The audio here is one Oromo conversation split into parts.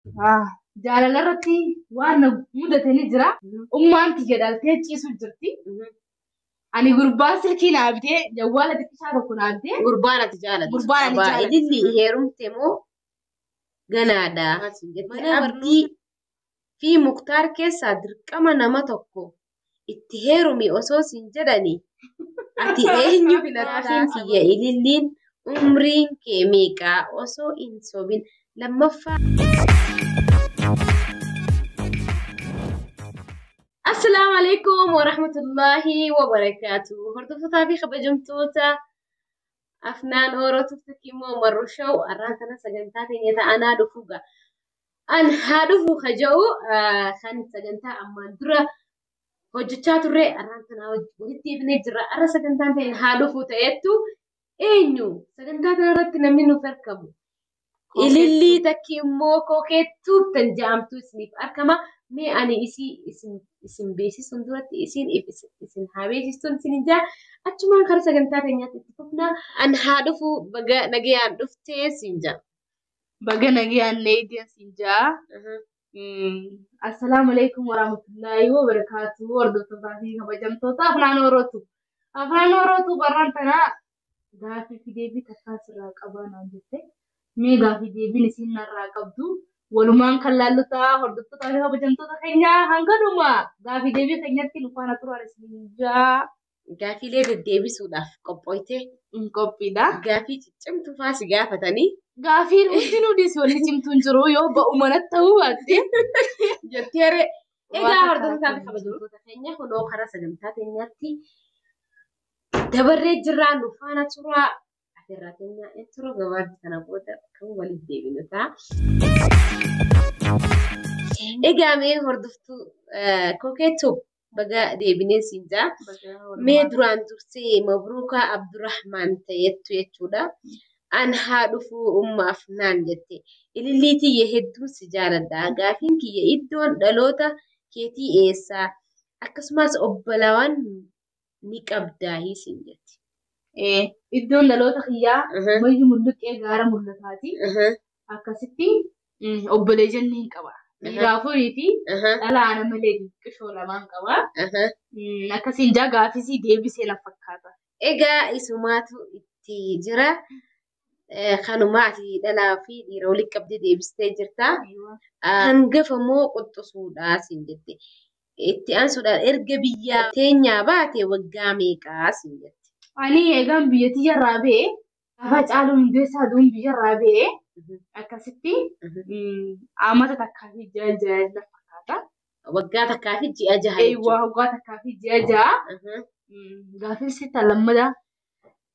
Jaalala irratti waan na mudate ni jira. Ummaan tiyya dhaltee ciisu jirti. Ani gurbaan silkii naa bitee jawwaala xiqqishaa tokko naa bitee. Gurbaan ati jaalattu. Gurbaan ani Qabaa jaaladhu. Ililli heerumte moo ganaadha? Mana Abdii fi Muktaar keessaa dirqama nama tokko itti heerumi osoo siin jedhani ati eenyu filattaa? Gaafiin kiyya ililliin umriin kee meeqaa osoo hin sobin lammaffaa. Assalaamu alaikum warahmatullaahi wabarakaatu. Hordoftootaa fi kabajamtoota Afnaan Orootuuf immoo Marru Show har'aan kana sagantaa teenya ta'anaa dhufuuga. An haa dhufu kaja'u kan sagantaa ammaan dura hojjechaa turre har'aan kana walitti deebinee jirra. Har'a sagantaan teenya haa dhufu ta'ettu eenyu sagantaa kanarratti namni nuuf argamu. Ilillii takki immoo kokeettuu tan ja'amtu isiniif argama. Mee ani isii isin beeksisuun duratti isin isin haa beeksistuun isin jaa achumaan karaa sagantaa keenyaatti itti fufna. An haa dhufu baga nagayaan dhuftee siin jaa. Baga nagayaan neeydiin siin jaa. Assalaamu alaikum warahmatullaahi wabarakaatu. Hordoftootaa fi kabajamtoota Afnaan Orootu. Afnaan Orootu barraan tanaa gaafii fi deebii takkaa sirraa qabaa naan jette. Mee gaafii deebiin isin narraa qabdu walumaan kan laallu ta'a hordoftootaa fi kabajamtoota keenya hanga dhuma gaafii deebii keenyatti nu faana turaa isin jaa. Gaafiilee deddeebisuudhaaf qophooytee Qophiidha. gaafii ciccimtuu faa si gaafatanii Gaafiin hundinuu dhiisi wanni cimtuun jiru yoo ba'u manatti ta'uu baatte. jetteere. Egaa Waan hordoftootaa fi takka kabajamtoota keenya kunoo karaa sagantaa keenyaatti dabarree jirraa nu faana turaa. Asirraa keenya intro gabaabaa kana booda kan walitti deebinu ta'a. Egaa mee hordoftuu kokeetu baga deebinee siin jaa. Mee duraan dursee Mabruukaa Abdurrahmaan ta'ettu jechuudha. An haa dhufu umma Afnaan jette. Ilillii tiyya hedduun si jaaladha. Gaafiin kiyya iddoon dhaloota keetii eessa? Akkasumas obbolawwan ni qabdaa siin jetti. Iddoon dhaloota kiyyaa Mayyuu Mulluqqee gaara mul'ataati. Akkasitti obboleeyyan ni qaba. Dhiira afurii fi dhala ana malee xiqqishoo lamaan qaba. Akkasiin jaa gaafisii deebisee na fakkaata. Egaa isumaatu itti jira. Kanuma ati dhalaa fi dhiira walitti qabdee deebistee jirta. Hangafa moo quxisuudha siin jette. Itti aansuudhaan erga biyya teenyaa baate waggaa meeqaa siin jette. Ani egaan biyya tiyyarraa ba'e gaafa Caaluu Hundeessaa duun biyyarraa ba'e akkasitti amata takkaa fi ji'a ja'a na fakkaata. Waggaa takkaa fi ji'a jaha Eewwa waggaa takkaa fi ji'a ja'a gaafis ta lammadaa.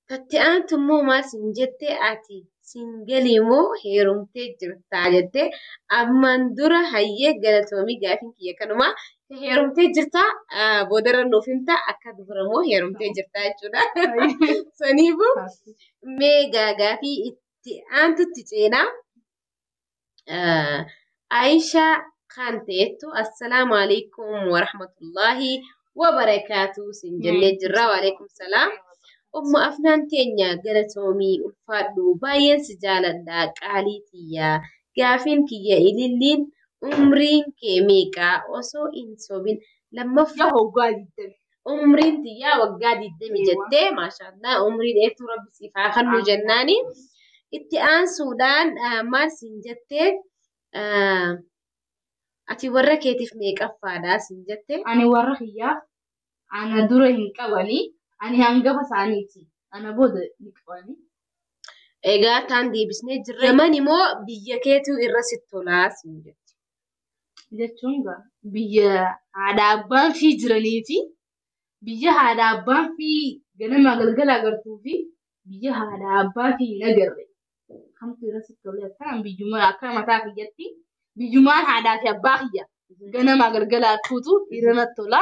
Tatti aantu immoo maal siin jette ati single moo heerumtee jirtaa jette ammaan dura hayyee galatoomii gaafiin kiyya kanuma heerumtee jirtaa boodarra nuuf himtaa akka dubara moo heerumtee jirtaa jechuudha. Saniifuu mee gaafii itti aantutti ceenaa. Aayishaa kan ta'ettu assalaamu alaikum warahmatullaahi wabarakaatu siin jennee jirra. Waalaikum salaam. Umma Afnaan teenya galatoomii ulfaadhu baay'een si jaaladha qaalii tiyya. Gaafiin kiyya ililliin umriin kee meeqaa osoo hin sobin lammaffaa Waggaa 20. Umriin tiyyaa waggaa 20 jettee maashaallah umrii dheertuu rabbi siif haa kennu jennaani. Itti aansuudhaan maal siin jettee ati warra keetiif meeqaffaadha siin jette. Ani warra kiyyaaf ana dura hin qabanii ani hangafa isaaniiti. Ana booda ni qabanii. Egaa taan deebisnee jirra. Yaman immoo biyya keetuu irra sitti tolaa siin jetti. Jechuun gaa biyya haadha abbaan fi jiranii fi biyya haadha abbaan fi ganama galgala agartuu fi biyya haadha abbaa fi hin agarre. Kamtu irra sitti tolee akkanaan biyyuma akka mataa kiyyatti biyyumaan haadhaa fi abbaa kiyya ganama galgala arkuutu irra natti tola.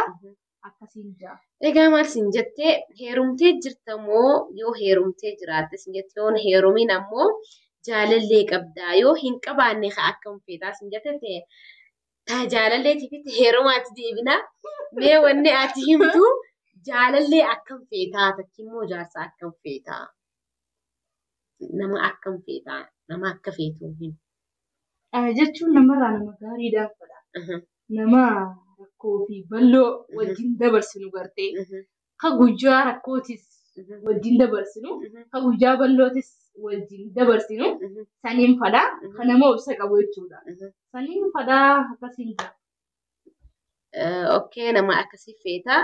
Akkasiin jaa. Egaa maal siin jettee heerumtee jirta moo yoo heerumtee jiraatte siin jette yoo heerumin ammoo jaalallee qabdaa yoo hin qabaanne haa akkam feetaa siin jette ta'e taa jaalalleetii fi heerumaatti deebina. Mee wanni ati himtu jaalallee akkam feetaa takki immoo jaarsa akkam feetaa nama akkam feetaa nama akka feetu hin. Ana jechuun namarraa nama gaariidhaan fedha. Nama rakkoo fi bal'oo wajjin dabarsinu gartee. Ka guyyaa rakkootis wajjin dabarsinu, ka guyyaa bal'ootis wajjin dabarsinu saniin fedha. Ka nama obsa qabu jechuudha. Saniin fedhaa akkasiin jira. Okay, nama akkasii feeta.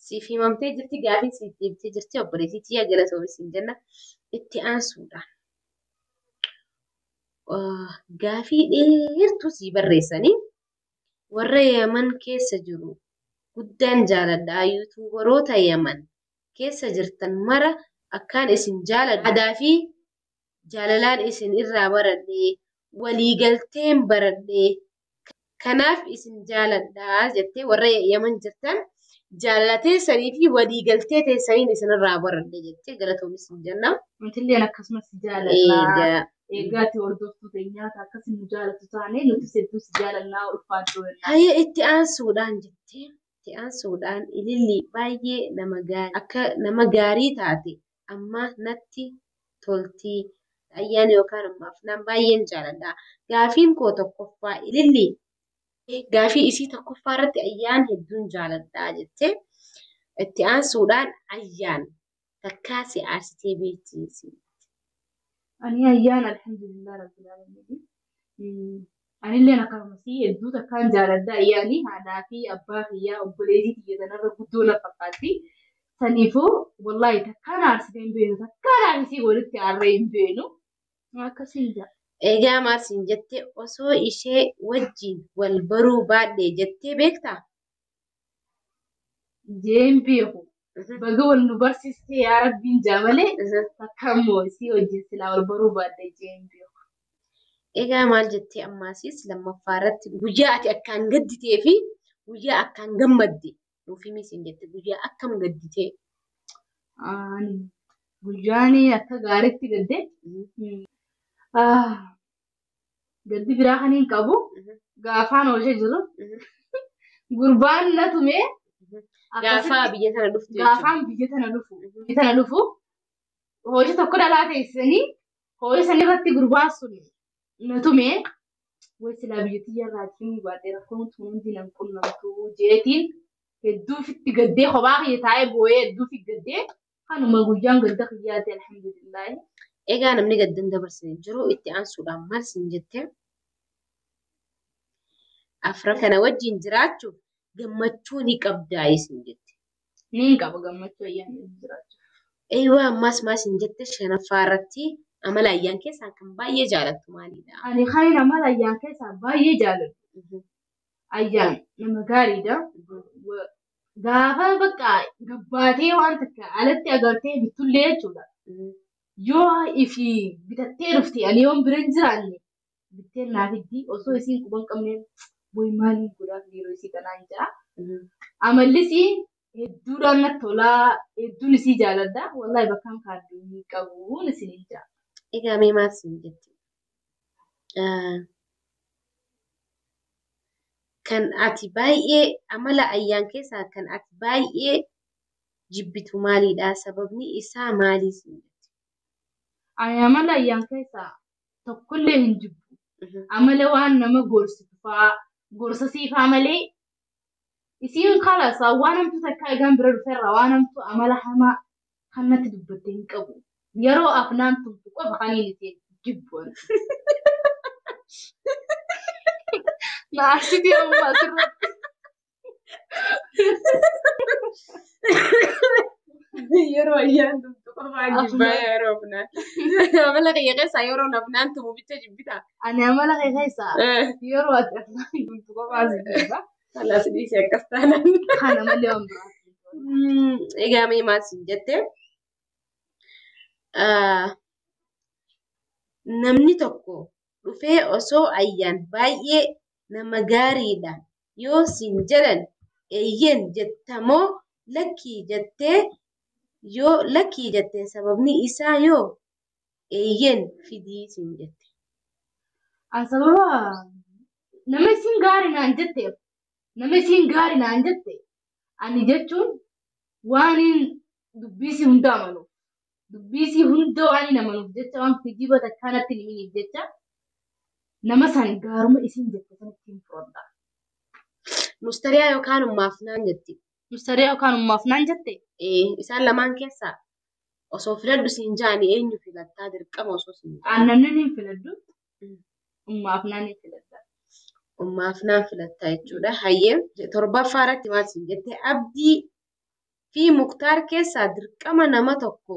Siif himamtee jirti, gaafiin siif deebitee jirti, obboleettii tiyya galatoomi siin jenna. Itti aansuudhaan gaafii dheertuu sii barreessanii warra Yaman keessa jiru guddaan jaaladha. Yuutuubaroota Yaman keessa jirtan mara akkaan isin jaaladha. Aadaa fi jaalalaan isin irraa baradhe, waliigalteen baradhe, kanaaf isin jaaladha jettee warra Yaman jirtan jaalala teessanii fi waliigaltee teessaniin isinirraa baradhe jettee galatoomi isin jenna. Nutilleen akkasumas jaalannaa. Egaa Egaa ati hordoftuu teenyaa akkasin nu jaalattu taane nutis hedduu si jaalannaa ulfaadhoo jennaan. Hayya itti aansuudhaan jettee itti aansuudhaan ililli baay'ee nama gaarii akka nama gaarii taate amma natti tolti ayyaan yookaan ammaaf naan baay'een jaaladha. Gaafiin koo tokkoffaa ililli gaafii isii tokkoffaa irratti ayyaan hedduun jaaladha jettee itti aansuudhaan ayyaan takkaa si aarsitee beekti. Ani ayyaan alhamdulillah rabbil aalamiin. Anilleen akkasumas hedduu takkaan jaaladha ayyaani haadhaa fi abbaa kiyyaa obboleettii kiyya kanarra guddoo na fakkaatti. Saniifuu wallaahi takkaan aarsitee hin beeknu takkaan aarsisii walitti aarree hin beeknu. Akkasiin jira. Egaa maal siin jette osoo ishee wajjin wal baruu baadhee jettee beektaa? Jee hin beeku. Baga wal nu barsiistee yaa rabbiin jaa malee takka immoo isii wajjin silaa wal baruu baadhee jee hin beeku. Egaa maal jettee ammaasis lammaffaa irratti guyyaa ati akkaan gadditee fi guyyaa akkaan gammadde nuuf himi siin jette guyyaa akkam gadditee? Ani guyyaan akka gaariitti gadde gaddi biraa kan hin qabu gaafaan hojii jiru gurbaan na tumee Gaafaa biyya tana dhuftu jechuudha. Gaafaan biyya tana dhufu biyya tana dhufu hojii tokko dhalaa teessisanii hojii san irratti gurbaan sun na tumee way silaa biyya tiyya irraa cimuu baadhee rakkoon tun hundi nan qunnamtu jeetiin hedduu fitti gaddee kophaa kiyya taa'ee boo'ee hedduu fi gaddee kanuma guyyaan gadda kiyyaati alhamdulillahi. Egaa namni gaddan dabarsine jiru itti aansuudhaan maal siin jettee afran kana wajjin jiraachuuf gammachuu ni qabdaa siin jette. Niin qaba gammachuu ayyaana jiraachuu. Eeyyuu ammas maal siin jette shanaffaa irratti amala ayyaan keessaa kan baay'ee jaalattu maalidha? Ani kan amala ayyaan keessaa baay'ee jaaladhu. Ayyaan nama gaariidha. Gaafa bakka gabbaatee waan takka alatti agartee bittullee jechuudha. Yoo ifi bitattee dhufte ani yoon bira hin jiraanne bittee naaf itti osoo isiin quba hin qabneen wayi maaliin godhaaf yeroo isii kanaan jira. Amallis hedduudhaan natti tolaa hedduun isii jaaladha. Wallaahi bakkaan kaaddu hin qabuun isiniin jira. Egaa mee maal siin jette? Kan ati baay'ee amala ayyaan keessaa kan ati baay'ee jibbitu maalidha? Sababni isaa maali siin jette? Ani amala ayyaan keessaa tokkollee hin jibbu. Amala waan nama gorsitu fa'aa gorsa siifaa malee isiin kalaas waan hamtuu takka egaan bira dhufeerra waan hamtuu amala hamaa kan natti dubbatte hin qabu. Yeroo afnaan tumtu qofa kan inni isheen jibbu. Na aarsitii amma asirratti. Yeroo ayyaan tumtu qofaan jibbaa yeroo afnaan. Amala kiyya keessaa yeroo afnaan tumu bicha jibbitaa? Ani amala kee keessaa yeroo ati afnaan tumtu qofaa si jibba. Kalaas dhiisee akkas taanaan. Kana malee waan biraa. Egaa mee maal siin jette? Namni tokko dhufee osoo ayyaan baay'ee nama gaariidha yoo siin jedhan eeyyeen jettamoo lakkii jettee yoo lakkii jette sababni isaa yoo eeyyeen fidii siin jette. An sababa nama isiin gaarii naan jetteef nama isiin gaarii naan jette ani jechuun waan dubbii isii hunda amanuuf dubbii isii hunda waan hin amanuuf jecha waan kijiba takkaa natti hin himiniif jecha Nama san gaaruma isin jette sanatti hin fudhadha. Mustariyaa yookaan Ummu Afnaan jetti. Mustariyaa yookaan Ummu Afnaan jette? Ee, isaan lamaan keessaa osoo filadhu siin jaani eenyu filattaa dirqama osoo siin jaani? Aannan hin filadhu. Ummu Afnaan hin filadha. Ummu Afnaan filattaa jechuudha. Hayyee, torbaffaa irratti maal siin jette? Abdii fi Muktaar keessaa dirqama nama tokko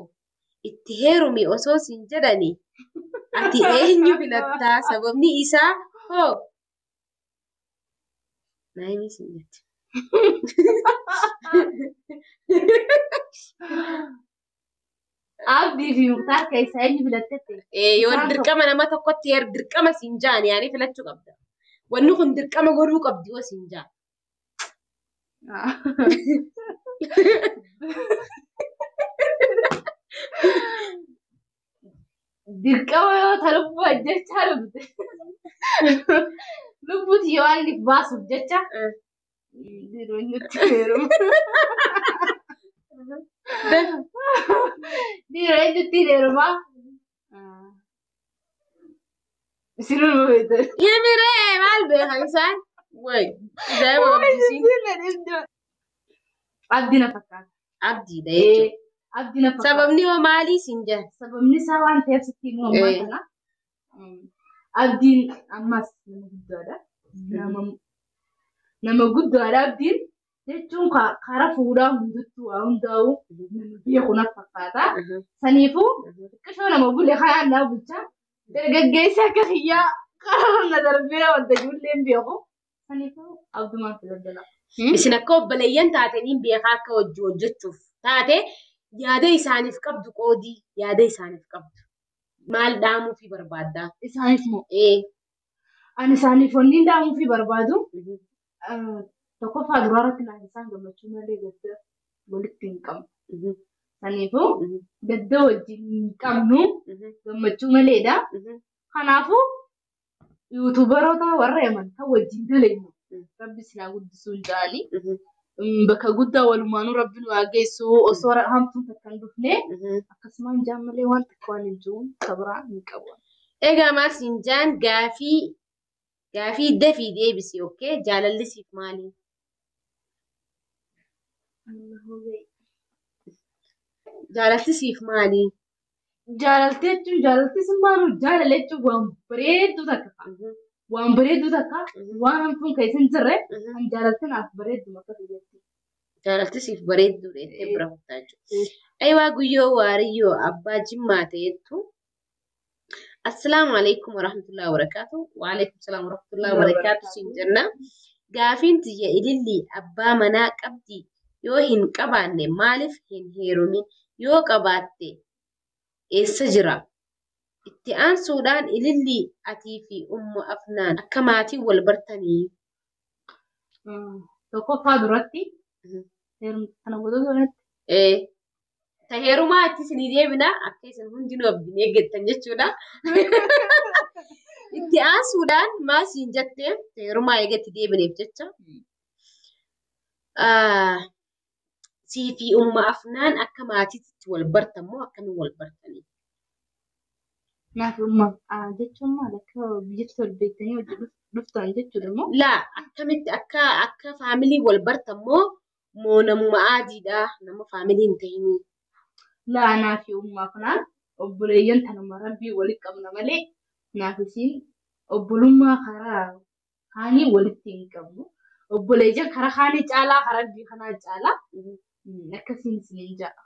itti heerumi osoo siin jedhani ati eenyu filattaa? Sababni isaa hoo? Naayimii siin jette. Abdii fi Muktaar keessaa eenyu filattette? Ee, yoo dirqama nama tokkotti dirqama siin jaan yaani filachuu qabda. Wanni kun dirqama godhuu qabdi yoo siin jaan. Dirqama yoo ta lubbuu ajjechaa dhufte. Lubbuuti yoo waan inni baasuuf jecha. Dhiironni heeruma. Dhiira eenyutti heeruma? Isinuma beektan. Himiree maal beekan isaan? Wayi ajaa'iba qabdisiin. Abdii na fakkaata. Abdiidha jechuudha. Abdii na fakkaata. Sababni hoo maalii siin jedhan? Sababni isaa waan ta'eef sitti himuu ammaa kana. Abdiin ammas nama guddaadha. Nama guddaadha abdiin. Jechuun karaa fuudhaa hundattuu waa hundaa'u nama beeku na fakkaata. Saniifuu xiqqishoo nama bule kanaan naa bulchaa. Dargaggeessi akka kiyyaa karaa na darbee wanta ijoollee hin beeku. Saniifuu abdumaan filadha. Isin akka obboleeyyan taataniin beekaa akka hojii hojjechuuf taate yaada isaaniif qabdu qoodii yaada isaaniif qabdu. Maal dhaamuufii barbaaddaa? Isaaniif moo? Ani isaaniif wanni dhaamuufii barbaadu tokkoffaa duraa irratti naaf isaan gammachuu malee gadda walitti hin qabnu. Saniifuu gadda wajjin hin qabnu gammachuu maleedha. Kanaafuu yuutuubaroota warra Yaman kan wajjin dalagnu rabbi sinaa guddisuu hin jaali. Bakka guddaa walumaanuu rabbi nu haa geessu osoo hamtuun takka hin dhufne akkasumaan jaan malee waan takka waan hin jiru kabiraa hin qabu. Egaa maal siin jaan gaafii dafii deebisi okkee jaalalli siif maali? Jaalalli siif maali? Jaalalti jechuun jaalalti sun maal jaalala jechuun waan bareedduu takka. Waan bareedduu takka waan hamtuun keessa hin jirre kan jaalalti naaf bareeddu akka biyyatti. Jaalalti siif bareedduu jettee bira kuttaa jechuudha. Ayiwaa guyyoo waariyyoo abbaa jimmaa ta'ettu. Assalaamu alaikum warahmatullahi wabarakatuh. Waalaikum salaam warahmatullahi wabarakatuh siin jenna. Gaafiin tiyya ilillii abbaa manaa qabdi yoo hin qabaanne maaliif hin heerumin? Yoo qabaatte eessa jira? Itti aansuudhaan ilillii atii fi Ummu Afnaan akka maatii wal bartanii? Tokkoffaa duratti kana booda duratti. Ta heerumaa itti isinii deebina akka isin hundinuu abdiin eeggattan jechuudha. Itti aansuudhaan maal siin jettee ta heerumaa eegatti deebineef jecha. Sii fi Ummu Afnaan akka maatiitti wal bartan moo akkamiin wal bartanii? Naaf umma jechuun maal akka biyyatti wal beektanii hojii dhuftan jechuudha moo? Laa akkamitti akka akka faamilii wal bartan moo moo namuma aadiidha nama faamilii hin ta'inii? Laa naaf Ummu Afnaan obboleeyyan tanuma rabbii walitti qabna malee naaf isiin obbolummaa karaa kaanii walitti hin qabnu. Obboleeyyan karaa kaanii caalaa karaa rabbii kanaa caalaa akkasiin isiniin ja'a.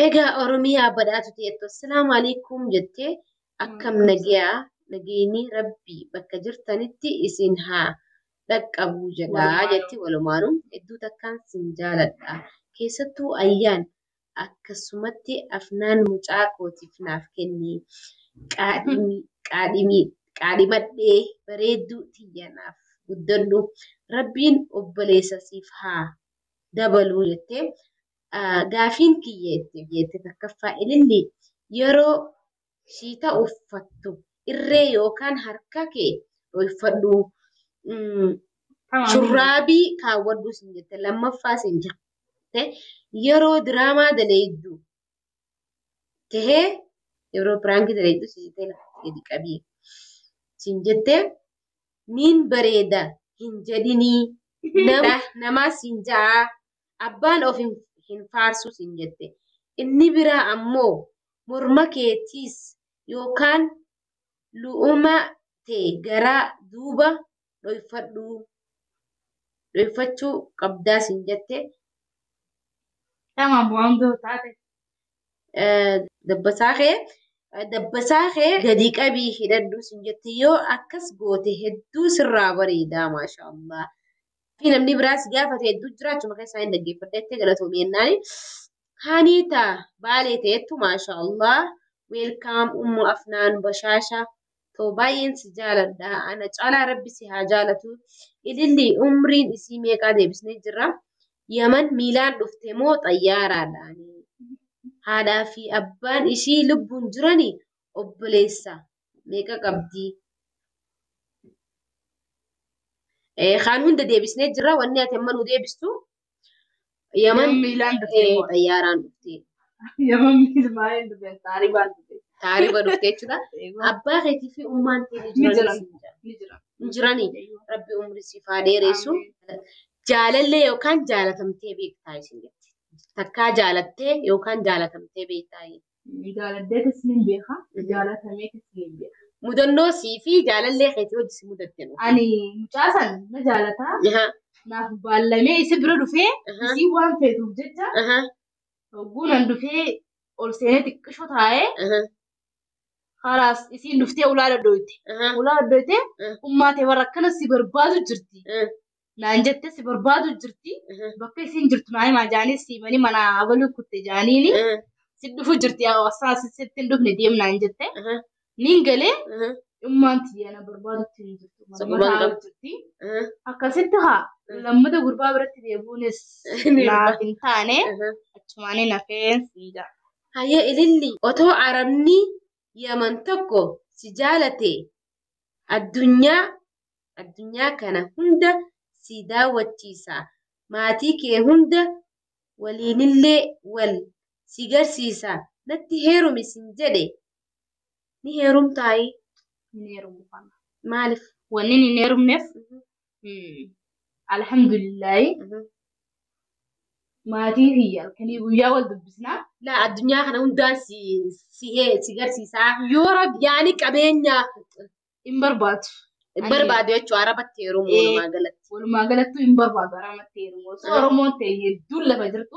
Egaa Oromiyaa badhaatu ta'ettu assalaamu alaikum jettee akkam nagayaa nageenyi rabbii bakka jirtanitti isin haa dhaqqabu jedhaa jetti walumaanuu hedduu takkaan sin jaaladha. Keessattuu ayyaan akkasumatti Afnaan mucaa kootiif naaf kenni qaadhimadhee bareedduu tiyya naaf guddadhu rabbiin obboleessa siif haa dabaluu jettee. Gaafiin kiyya jette takkaffaa ililli yeroo shiita uffattu irree yookaan harka kee dhoyfadhu shurraabii kaawwadhu siin jette lammaffaa siin jette yeroo diraamaa daleeddu tahee yeroo piraankii daleeddu siin jette gadi qabii. Siin jettee niin bareeda hin jedhinii namaa siin ja'a abbaan of hin faarsu siin jette. Inni biraa ammoo morma keetiis yookaan lu'uma ta'e gara duuba dhoyfachuu qabdaa siin jette. Tamaam waan biroo taate. Dabbasaa kee gadi qabii hidhadhu siin jette yoo akkas goote hedduu sirraa bareedaa maashaallah. Fi namni biraas gaafate hedduu jiraachuma keessaa hin dhaggeeffadheettee galatoomii jennaani. Haniita baalee ta'ettu maashaallah. Weelkaam Ummu Afnaan Bashaasha. Too baay'een si jaaladha. Ana caalaa rabbi si haa jaalatu. Ililli umriin isii meeqaa deebisnee jirra. Yaman miilaan dhufte moo xayyaaraadhaan? Haadhaa fi abbaan ishii lubbuun jiranii obboleessa meeqa qabdi? Kaan hunda deebisnee jirra. Wanni ati amma nu deebistu Yaman miilaan dhufte moo xayyaaraan dhufte. Yaman miilaan dhufte taaribaan dhufte. Taariba dhufte jechuudha. Abbaa keetii fi ummaan tee Ni ni jiran. jiran. Ni jiran. Ni jiranii. Rabbi umrii siif haa dheeressu. Jaalallee yookaan jaalatamtee beektaa isin jetti. Takkaa jaalattee yookaan jaalatamtee beektaa. Jaaladdeetis ni beeka. Jaalatameetis ni beeka. Mudannoo sii fi jaalallee keetii hojii si mudatte nu. Ani mucaa san na jaalataa. Naaf baallamee isa bira dhufee isii waan feetuuf jecha hogguunan dhufee ol seenee xiqqishoo taa'ee khalaas isiin dhuftee ulaa dhadhooyte. Ulaa dhadhooyte ummaa ta'e warra akkana si barbaadu jirti. Naan jettee si barbaadu jirti. Bakka isiin jirtu naa himaa jaanii siimanii mana abaluu kutte jaaniini si dhufu jirti hawaasaa sitti hin dhufne deem naan jette. Niin galee ummaan tiyya na barbaadutti hin jirtu. Manuma taa'u jirti. Akkasitti haa lammata gurbaa biratti deebi'uunis naaf hin taane achumaanii nafeen siidha. Hayyee ililli otoo arabni Yaman tokko si jaalate addunyaa kana hunda si daawwachiisa. Maatii kee hunda waliinillee wal si garsiisa. Natti heerumi sin jedhe ni heerumtaayi? Hin heerumu kana. Maaliif? Wanni hin heerumneef alhamdulillahi maatii kiyya halkanii guyyaa wal dubbisnaa. Laa addunyaa kana hundaan si garsiisaa. Yoo rabbi Yaani qabeenya hin barbaadu. hin barbaadu jechuudha arabatti heerumuu walumaa galatti. Walumaa galattuu hin barbaadu arabatti heerumuu. Osoo Oromoon ta'e hedduun lafa jirtu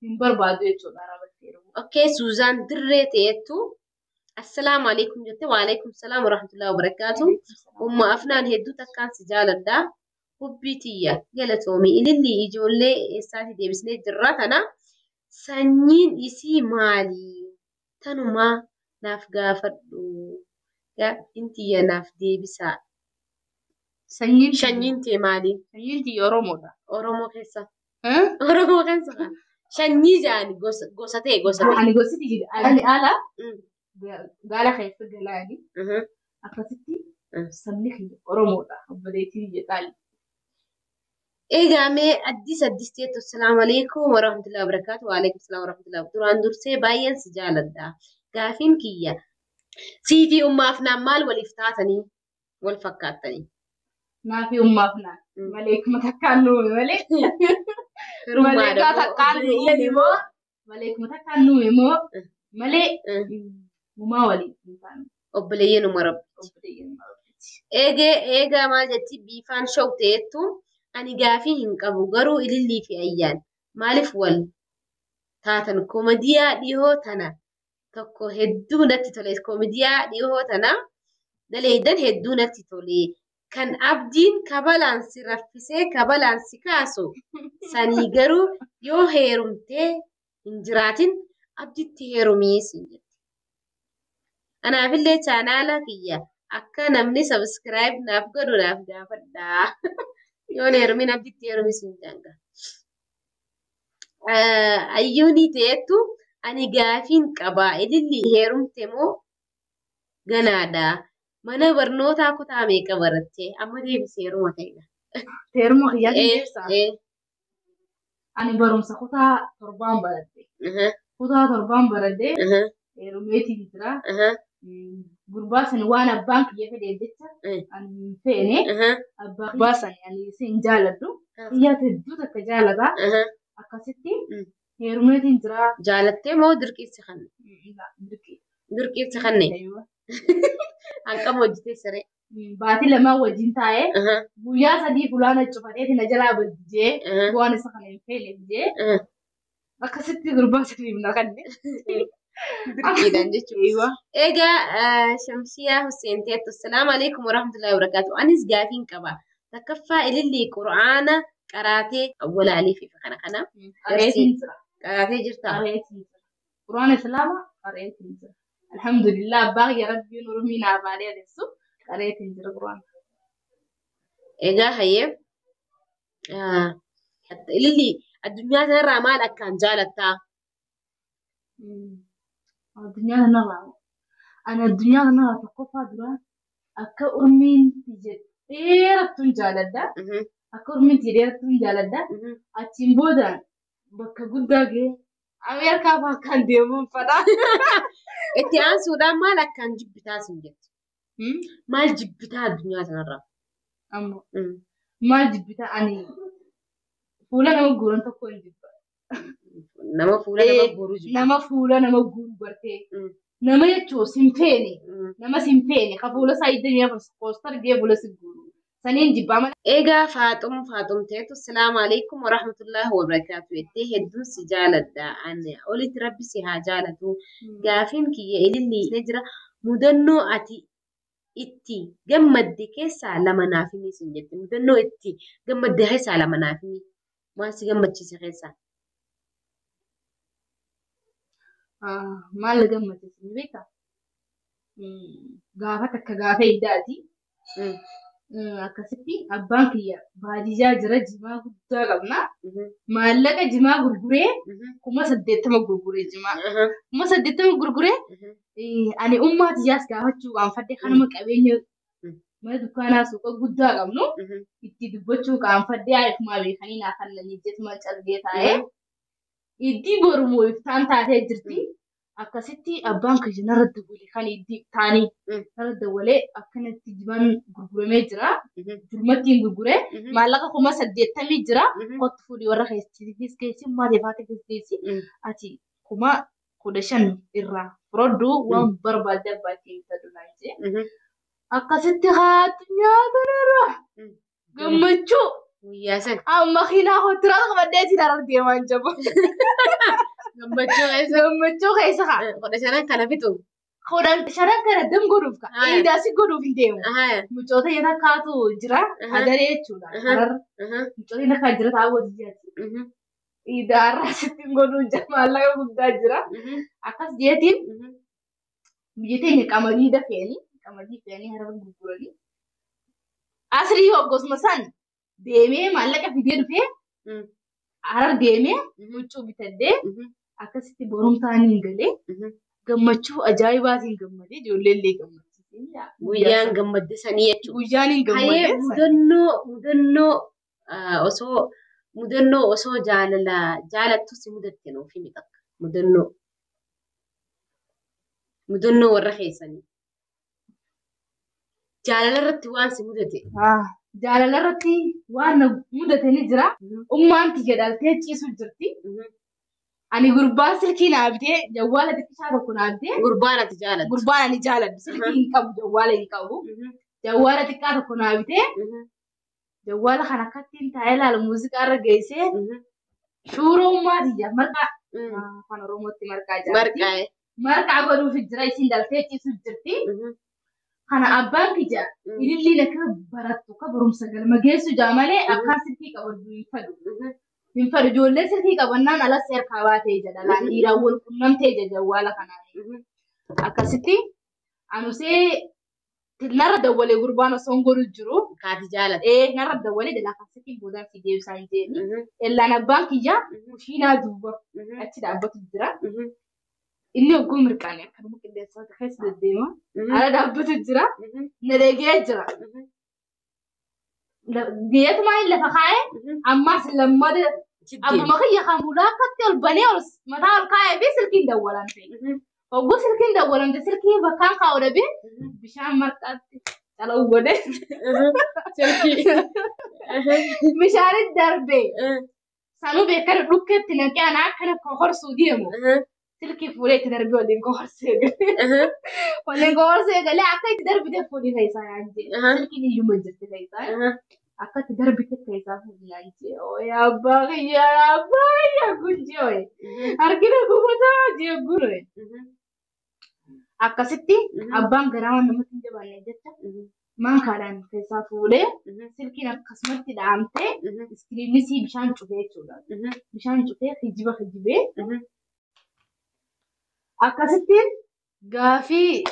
hin barbaadu jechuudha arabatti heerumuu. Okay, Suuzaan Dirree ta'ettu assalaamu alaikum jette waalaikum salaam warahmatullahi wabarakaatu. Umma Afnaan hedduu takkaan si jaaladha. Hubbii tiyya galatoomii ililli ijoollee eessaati deebisnee jirra tana. Sanyiin isii maali? Tanumaa naaf gaafadhu. Gaaffiin tiyya naaf deebisaa. Sanyiin Shanyiin tee maali? Sanyiin tiyya Oromoodha. Oromoo keessa. Oromoo keessa. Shanyii jaani gosa ta'e gosa ta'e. Ani gosi tiyya ani ala gaala keessa galaani akkasitti sabni kiyya Oromoodha. Obboleettii biyya qaali. Egaa mee addis addis jettu assalaamu alaikum warahmatullahi wabarakaatu. Waalaikum salaam warahmatullahi duraan dursee baay'een si jaaladha. Gaafiin kiyya sii fi ummaa Afnaan maal waliif taatanii wal fakkaattanii? Naa fi ummaa Afnaan maleekuma takkaan nuume malee. Maleekaa takkaan nuume moo maleekuma takkaan nuume moo malee uumaa waliif hin taane. Obboleeyyan uma rabbi. Obboleeyyan uma rabbiiti. Eegaa maal jetti biifaan show ta'ettu ani gaafii hin qabu garuu ilillii fi ayyaan maaliif wal taatan koomediyaa dhihoo tana tokko hedduu natti tole koomediyaa dhihoo tana daleeydan hedduu natti tole kan abdiin kabalaan si raffisee kabalaan si kaasu sanii garuu yoo heerumtee hin jiraatin abditti heerumii siin jette. Anaafillee chaanaala kiyya akka namni sabiskiraayib naaf godhu naaf gaafadhaa. Yoon heerumin abditti heerumi siin janga. Ayyuunii ta'ettu ani gaafiin qaba. Ililli heerumte moo ganaadha? Mana barnootaa kutaa meeqa baratte? Amma deebisee heeruma ta'edha. Heeruma kiyyaa deebisa. Ani barumsa kutaa torbaan baradhe. Kutaa torbaan baradhee heerumeetiin jira. Gurbaa san waan abbaan kiyya fedheef jecha ani hin feene. Abbaa san ani isin jaaladhu. Xiyyaatu hedduu takka jaalata. Akkasitti heerumeetiin jira. Jaalattee moo dirqiif si kanne? Dirqii. Dirqiif si kanne? Hanqama hojjetee siree. Baatii lamaan wajjin taa'ee guyyaa 3 fulaana cufateeti na jalaa baddi jee waan isa kana hin feene jee akkasitti gurbaa saniif na kanne. Dirqiidhaan jechuudha. Egaa Shamsiyaa Hussein Teettu, Assalaamu alaikum warahmatullahi wabarakatuh. Anis gaafiin qaba. Takkaffaa ilillii Qur'aana qaraatee awwalaalii fi kana kana. Qareetiin jira. Qaraatee jirtaa? Qareetiin jira. Qur'aana Islaamaa qareetiin jira. Alhamdulillah, abbaa kiyya Rabbiin urmii naaf haa dheeressu. Qareetiin jira Qur'aana. Egaa hayyee ilillii addunyaa kanarraa maal akkaan jaalattaa? Addunyaa kanarraa ani addunyaa kanarraa tokkoffaa duraan akka urmiin tiyya dheerattuun jaaladha. Akka urmiin tiyya dheerattuun jaaladha. Achiin boodaan bakka guddaa ga'ee Ameerikaa fa'aa akkaan deemuun fedha. Itti aansuudhaan maal akkaan jibbitaa siin jettu? Maal jibbitaa addunyaa kanarraa? Ammoo maal jibbitaa, ani fuula nama guuran tokko hin jibba. Nama fuula nama guuruu jibba. Nama fuula nama guuru gartee. Nama jechuun sin feene. Nama sin feene ka fuula isaa 24 poostar gee fuula si guuru. Saniin jibbaa malee. Egaa Faaxum Faaxum teetu, Salaamu alaikum warahmatullahi wabarakaatu jettee, hedduun si jaaladha. Ani olitti Rabbi si haa jaalatu. Gaafiin kiyya ilillii ni jira. Mudannoo ati itti gammadde keessaa lama naaf himi siin jette. Mudannoo itti gammadde keessaa lama naaf himi. Maal si gammachiise keessaa? Maal na gammachiise ni beektaa? Gaafa takka gaafa iddaati. Akkasitti abbaan kiyya baadiyyaa jira, jimaa guddaa qabna. Maallaqa jimaa gurguree 80,000 gurguree jimaa. 80,000 gurguree ani ummaa tiyyaas gaafachuu qaanfadhe, kanuma qabeenya mana dukkaanaa suuqa guddaa qabnu itti dubbachuu qaanfadhe, ifumaa beekanii naa kennanii jetuma calgee taa'ee. Iddii borumoo iftaan taatee jirti. Akkasitti abbaan kiyya narra dawwalee, kan iddii taanii narra dawwalee, akkanatti jimaan gurguramee jira. Durmattiin gurguree maallaqa 80,000 jira. Kottu fuudhii warra keessattis geessi, ummaa teefaatifis geessi. Ati 15,000 irraa fudhadhu, waan barbaadde abbaa ittiin bitadhu naan jee. Akkasitti haa addunyaa kanarra gammachuu. Guyyaa san. Amma makiinaa kontiraata qabadhee siin harar deemaan jabu. Gammachuu keessa. Gammachuu keessa haa. 15n kana fixu. 15n kana dam godhuuf ka. Eedaasi godhuuf hin deemu. Mucoota yoo takkaatu jira. Adaree jechuudha. Harar. Mucoota yoo takkaa jira taa'uu jiraati. Idaarraa sitti hin godhuun jira, maallaqa guddaa jira. Akkas jeetiin biyya teenya qamadii dafeeni qamadii fe'anii harar gurguranii. Asrii hoggosuma san deemee maallaqa fidee dhufee harar deemee huccuu bitadhee akkasitti borumtaan hin galee gammachuu ajaa'ibaatiin gammadee ijoollee illee gammachiisee. Guyyaan gammadde sanii jechuudha. Guyyaan hin Hayyee, gammadee. mudannoo osoo mudannoo osoo jaalala jaalattu si mudatte nuuf himi takka. Mudannoo warra keessanii. Jaalala irratti waan si mudate. Jaalala irratti waan na mudate ni jira. Ummaan tiyya dhaltee ciisu jirti. Ani gurbaan silkii naa bitee, jawwaala xiqqishaa tokko naa bitee. Gurbaan ati jaalattu. Gurbaan ani jaaladhu silkii hin qabu, jawwaala hin qabu. Jawwaala xiqqaa tokko naa bitee, jawwaala kana akkattiin taa'ee ilaalu muuziqaa irra geessee shuuroo ummaa tiyya marqaa, afaan Oromootti marqaa jedhamti. Marqaa'e. Marqaa godhuuf jira, isiin dhaltee ciisu jirti. Kana abbaan kiyya ililliin akka barattu akka barumsa galma geessu jaa malee akkaan silkii qabaddu hin fedhu. Hin fedhu, ijoollee silkii qabannaan alas harkaa baatee jedha laan dhiiraan wal qunnamtee jedha jawwaala kanaan. Akkasitti anusee narra dawwalee gurbaan osoo hin godhu jiru. Kaati jaalattu. Ee, narra dawwalee jalaa kaasitiin boodaan si deebisaan jeeni. Ellaan abbaan kiyya kushiinaa duuba achi dhaabbatu jira. Inni hogguu mirqaane akkanuma qilleensota keessa deddeema. Ala dhaabbatu jira. Na dhagee jira. Geetumaa inni lafa kaa'ee ammas lammata abbuma kiyya kan fuula akkatti ol banee ol mataa ol kaa'ee fi silkiin dawwalan ta'e. Hogguu silkiin dawwalamte silkii bakkaan kaa'u dhabee bishaan marqaatti cala'u godhe. Silkii. Bishaanis darbe. Sanuu beekara dhukkeetti naqee anaa akkana kohorsuu deemu. Silkii fuudhee itti darbee waliin kohorsee galee. Waliin kohorsee galee akka itti darbite fuudhii keessaa naan jee. Silkiin iyyuma jirti keessaa. Akka itti darbite keessaa fuudhii naan jee. Ooyee abbaa kiyyaa abbaa kiyyaa kun jee. Harkina gubataa jee gurre. Akkasitti abbaan garaa waan namatti hin jabaanne jecha maankaadhaan keessaa fuudhee silkiin akkasumatti dhaamtee iskiriinisii bishaan cufee jechuudha. Bishaan cufee kijiba kijibee akkasittiin gaafii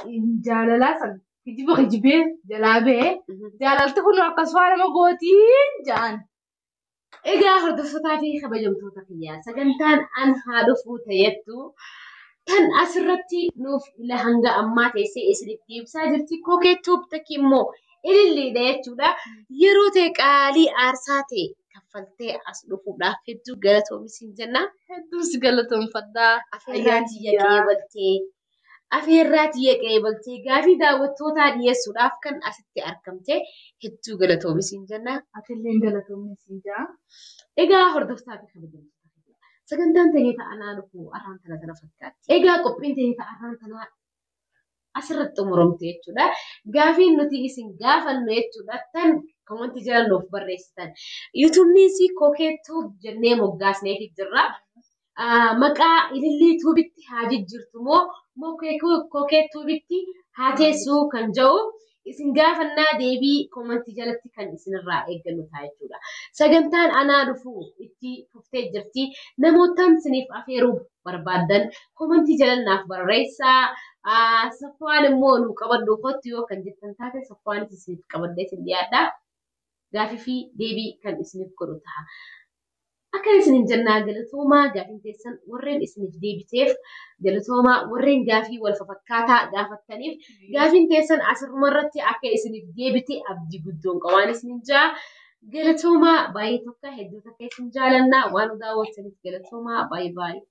jaalalaa san kijiba kijibee jalaa ba'ee jaalalti kun akkasuma nama gootiin ja'an. Egaa hordoftootaa fi kabajamtoota kiyyaa sagantaan an haa dhufuu ta'ettu tan asirratti nuuf ila hanga ammaa teessee isiniif deebisaa jirti. Kookee Tuub takki immoo ililleedha jechuudha. Yeroo ta'e qaalii aarsaa ta'e kaffaltee as dhufuudhaaf hedduu galatoomi siin jenna. Hedduu si galatoomfadhaa. Afeerraa tiyya qeebaltee afeerraa tiyya qeebaltee gaafii daawwattootaa dhiyeessuudhaaf kan asitti argamte hedduu galatoomi siin jenna. Atillee galatoomi siin jaa. Egaa hordoftaa fi kabajamtoota sagantaan teenya ta'anaa dhufu arraan tana tana fakkaatti. Egaa qophiin teenya ta'arraan tanaa asirratti xumuramte jechuudha. Gaafiin nuti isin gaafannu jechuudha tan komantii jala nuuf barreessitan. Yuutuubnis Kookee Tuub jennee moggaasneef jirra. Maqaa Ilillii Tuubitti haa jijjiirtu moo Kookee Tuubitti haa teessuu kan jedhu isin gaafannaa deebii komantii jalatti kan isinirraa eeggannu ta'a jechuudha. Sagantaan anaa dhufu itti fuftee jirti. Namootaan isiniif afeeruu barbaaddan komantii jala naaf barreessaa. Saffaan immoo nu qabadhu kottu yoo kan jettan taate saffaanis isiniif qabadhee isin dhiyaadha. Gaafii fi deebii kan isiniif godhu ta'a. Akka isinin jennaa galatoomaa gaafiin teessan warreen isiniif deebiteef galatoomaa warreen gaafii wal fafakkaataa gaafattaniif gaafiin teessan asirrumarratti akka isiniif deebite abdii guddoon qabaan isinin jaa. Galatoomaa baay'ee tokko hedduu takka isin jaalannaa waan daawwattaniif galatoomaa baay'ee baay'ee.